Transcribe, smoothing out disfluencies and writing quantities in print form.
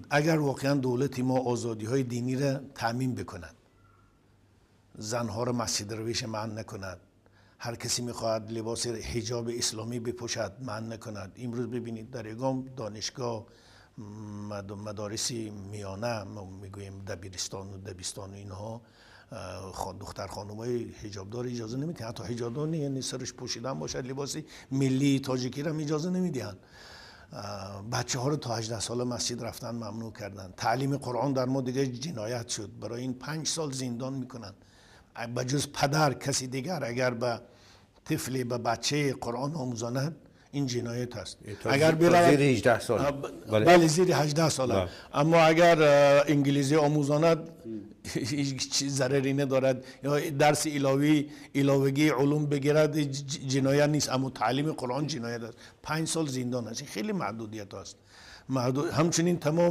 Агар воқеан давлати мо озодиҳои диниро таъмин бикунад, занҳоро масҷидравиаш манъ накунад, ҳар касе мехоҳад либоси ҳиҷоби исломӣ бипӯшад манъ накунад. Имрӯз бибинед, дар ягон донишгоҳ, мадориси миёна, мо мегӯем дабиристон ва дабистон ва инҳо, духтархонумҳои ҳиҷобдор иҷоза намедиҳанд. Ҳатто ҳиҷобдор не, яъне сараш пӯшида ҳам бошад, либоси миллии тоҷикиро ҳам иҷоза намедиҳанд. Бачаҳоро то 18 сола масҷид рафтан мамнӯъ карданд. Таълими Қуръон дар мо дигар ҷиноят шуд. Барои ин 5 сол зиндон мекунанд. Ба ҷуз падар каси дигар агар ба тифле, ба бачае Қуръон омӯзонад, ин ҷиноят аст. Агар зери 18 сол. Бале, зери 18 сола. Аммо агар англисӣ омӯзонад, ҳеҷ зараре надорад, ё дарси иловагии улум бигирад, ҷиноят нест. Аммо таълими Қуръон ҷиноят аст. 5 сол зиндон аст. Ин хеле маҳдудият аст. Ҳамчунин тамом